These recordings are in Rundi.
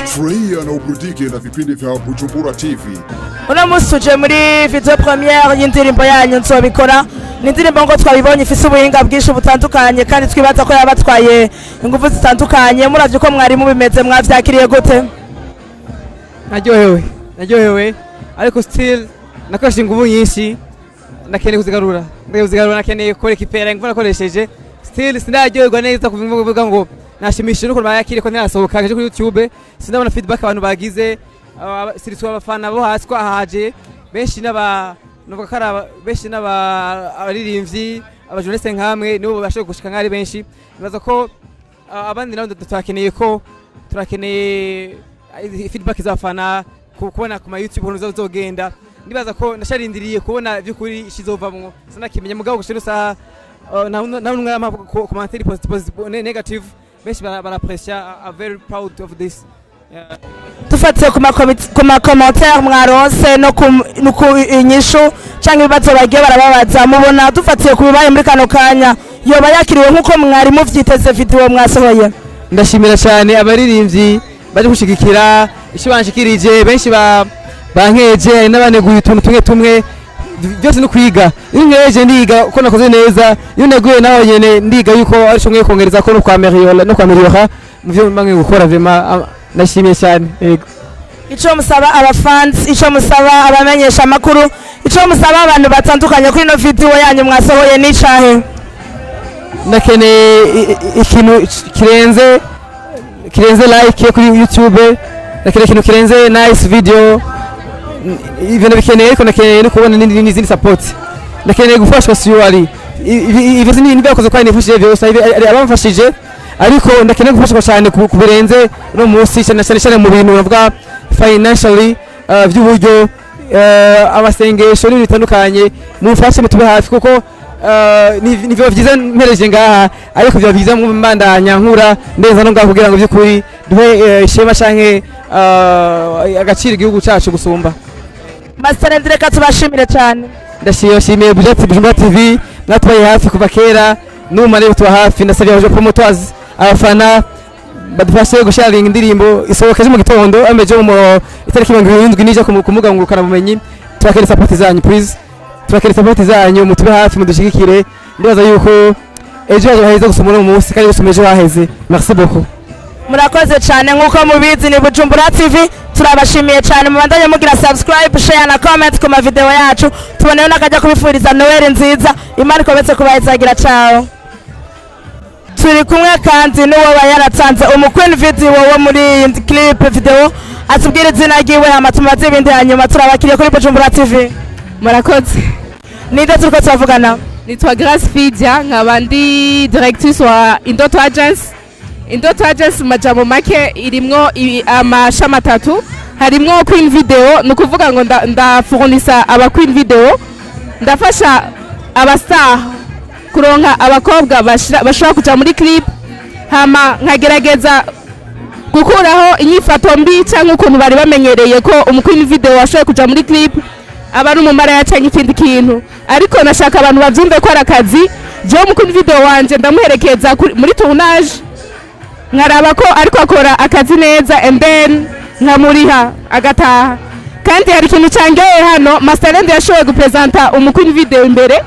Furahia na uburudike na vipindi vya Bujumbura TV. Uno munsi tuje muri video première y'indirimbo yanyu "Nzobikora". Ni indirimbo ngo twabibonye ifise ubuhinga bwinshi butandukanye, kandi twibaza ko yabatwaye ingufu zitandukanye. Muravye uko mwari mubimeze, mwavyakiriye gute? Naryohewe, naryohewe, ariko still nakoresheje ingufu nyinshi, nakeneye kuzigarura, ndakeneye kuzigarura, nakeneye kurekipera ingufu nakoresheje. Still sindaryoherwa neza kuvuga ngo nashimishije n'ukuntu bayakiriye, ko ntirasohoka nje kuri YouTube, sindabona feedback abantu bagize, surtout abafana bo hasi, ko ahaje benshi n'aba nuvuga ko ari benshi n'aba abaririmbyi, abajournaliste nkamwe, nibo bashoboye gushika nk'ari benshi. Nibaza ko abandi nabo turakeneye, ko turakeneye feedback z'abafana, kubona ku ma YouTube ukuntu bizogenda. Ndibaza ko ndasharindiriye kubona by'ukuri ishizovamwo, sinakimenya. Mugabo gushira isaha nta numwe arampa commentaire positive, negative, benshi baraprecia, are very proud of this. Yeah. Dufatiye ku ma commentaire mwaronse no ku inyishu canke ibibazo bagiye barababaza, mubona dufatiye ku bibaye muri kano kanya, yoba yakiriwe nk'uko mwari muvyiteze video mwasohoye? Ndashimira cyane abaririmbyi baje gushigikira icyo banshikirije. Benshi bankeje, hari n'abaneguye utuntu tumwe tumwe. Byose ni kwiga. Iyo nkeje ndiga ko nakoze neza, iyo neguye naho nyene ndiga yuko ari cyo nkwiye kongereza ko no kwameliyora mu byo mba nkwiye gukora. Vraiment ndashimiye cyane, yego. Ico musaba abafans, ico musaba abamenyesha amakuru, ico musaba abantu batandukanye kuri ino video yanyu mwasohoye n'icahe? Ndakeneye ikintu kirenze like kuri YouTube, ndakeneye ikintu kirenze nice video. Ibyo ndabikeneye, ariko ndakeneye no kubona n'izindi support. Ndakeneye gufashwa siyuari. Ibyo ni nibyakoze kandi nifashije byose, ari abamfashije, ariko ndakeneye gufashwa cyane ku birenze no munsi, cyane cyane cyane mu bintu navuga financially, by'uburyo, amasengesho n'ibintu bitandukanye. Mumfashe, mutube hafi, kuko ni biba byiza mpereje ngaha, ariko biba byiza mbandanya nkura ndenza no ngaha, kugira ngo by'ukuri duhe ishema canke agaciro igihugu cacu gusumba. Master, reka tubashimire cyane. Ndashimiye Bujumbura TV, mwatubaye hafi kuva kera, n'ubu rero tuba hafi. Ndasabye abaje promoters, abafana badufashe gusharinga indirimbo isohoka ejo mu gitondo, amejo mu itariki 27 nije ku mbuga ngurukanabumenyi. Tubakere support zanyu, please, tubakere support zanyu, mutube hafi, mudushigikire. Ndibaza yuko ejo haje heza gusoma uno munsi kandi gusoma ejo haheze. Merci beaucoup. Murakoze cyane. Nk'uko mubizi, ni Bujumbura TV. Turabashimiye cyane. Mubandanye mugira subscribe, share na comment ku mavideo yacu. Tuboneyeho n'akajya kubifuriza Noel nziza, Imana ikomeze kubahezagira. Ciao. Turi kumwe kandi n'uwo yaratanze umu queen video wo muri iyi clip video, atubwira izina ryiwe, hama tumaze ibindi hanyuma. Turabakiriye kuri Bujumbura TV. Murakoze. Ninde turiko turavugana? Nitwa Grace Fidia, nkaba ndi directrice wa Indoto Agency. Indoto Agency mu majambo make irimwo amashami atatu. Harimwo Queen Video, ni ukuvuga ngo ndafurnisa aba Queen Video, ndafasha aba star kuronka abakobwa bashobora kuja muri clip, hama nkagerageza gukuraho inyifato mbi cyangwa ukuntu bari bamenyereye ko umu queen video washoboye kuja muri clip aba ari umumaraya cyangwa ikindi kintu. Ariko nashaka abantu babyumve ko ari akazi. Jewe umu queen video wanje ndamuherekeza muri tournage, nkaraba ko ariko akora akazi neza, and then nkamuriha agataha. Kandi hari ikintu cyangeye hano, Masterland yashoboye gupresenta umu queen video imbere,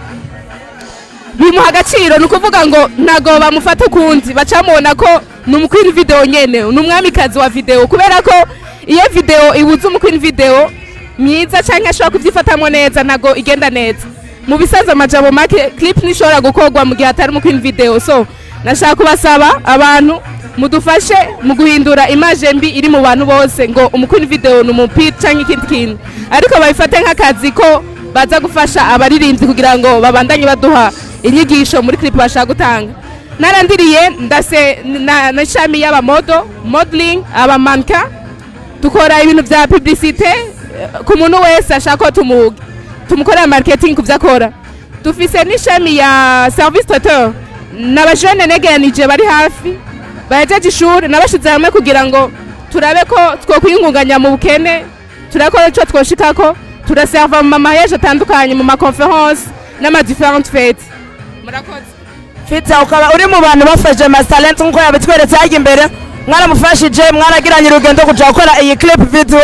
bimuha agaciro. Ni ukuvuga ngo ntago bamufata ukundi, bacamubona ko ni umu queen video nyene, ni umwamikazi wa video, kubera ko iyo video ibuze umu queen video myiza cyangwa ashobora kubyifatamo neza, ntago igenda neza. Mu bisanzwe, amajambo make, clip ntishobora gukorwa mu gihe atari umu queen video. So nashaka kubasaba abantu mudufashe mu guhindura image mbi iri mu bantu bose ngo umu queen video ni umupira cyangwa ikindi kintu, ariko babifate nk'akazi ko baza gufasha abaririmbyi kugira ngo babandanye baduha inyigisho muri clip bashaka gutanga. Narandiriye ndase na ishami y'aba model, modeling, aba mannequin. Dukora ibintu bya publicité ku muntu wese ashaka ko tumukorera marketing ku byo akora. Dufise n'ishami ya service traiteur, n'abajene negeranije bari hafi bahejeje ishuri, nabashize hamwe kugira ngo turabe ko twokwiyungunganya mu bukene, turabe ko ico twoshikako. Turaserva mu mamariage atandukanye, mu ma conférence n'ama différentes fêtes. Murakoze. Fita, ukaba uri mu bantu bafashe Master Talent nk'uko yabitweretse hajya imbere. Mwaramufashije, mwaragiranye urugendo kuja gukora iyi clip video,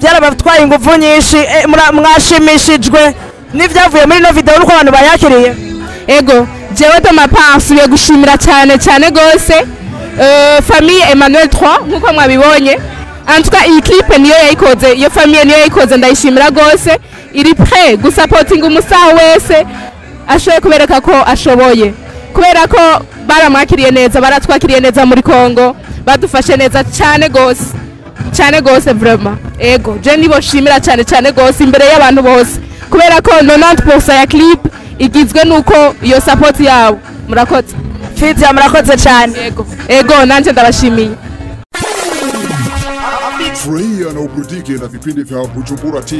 byarabatwaye ingufu nyinshi. Mwashimishijwe n'ivyavuye muri ino video nuko abantu bayakiriye? Ego, jewe de ma part nsubiye gushimira cyane cyane gose famille Emmanuel 3. Nkuko mwabibonye, en tout cas iyi clip niyo yayikoze, iyo famille niyo yayikoze. Ndayishimira gose, iri prêt gusapotinga umusaha wese ashoboye kubereka ko ashoboye, kubera ko baramwakiriye neza, baratwakiriye neza muri Congo, badufashe neza cyane gose, cyane gose vraiment. Ego, je nibo nshimira cyane cyane gose imbere y'abantu bose, kubera ko 90% ya clip igizwe nuko iyo support yabo. Murakoze. Fidia, murakoze cyane. Ego, ego, nanje ndabashimiye. Furahia na uburudike na vipindi vya Bujumbura TV.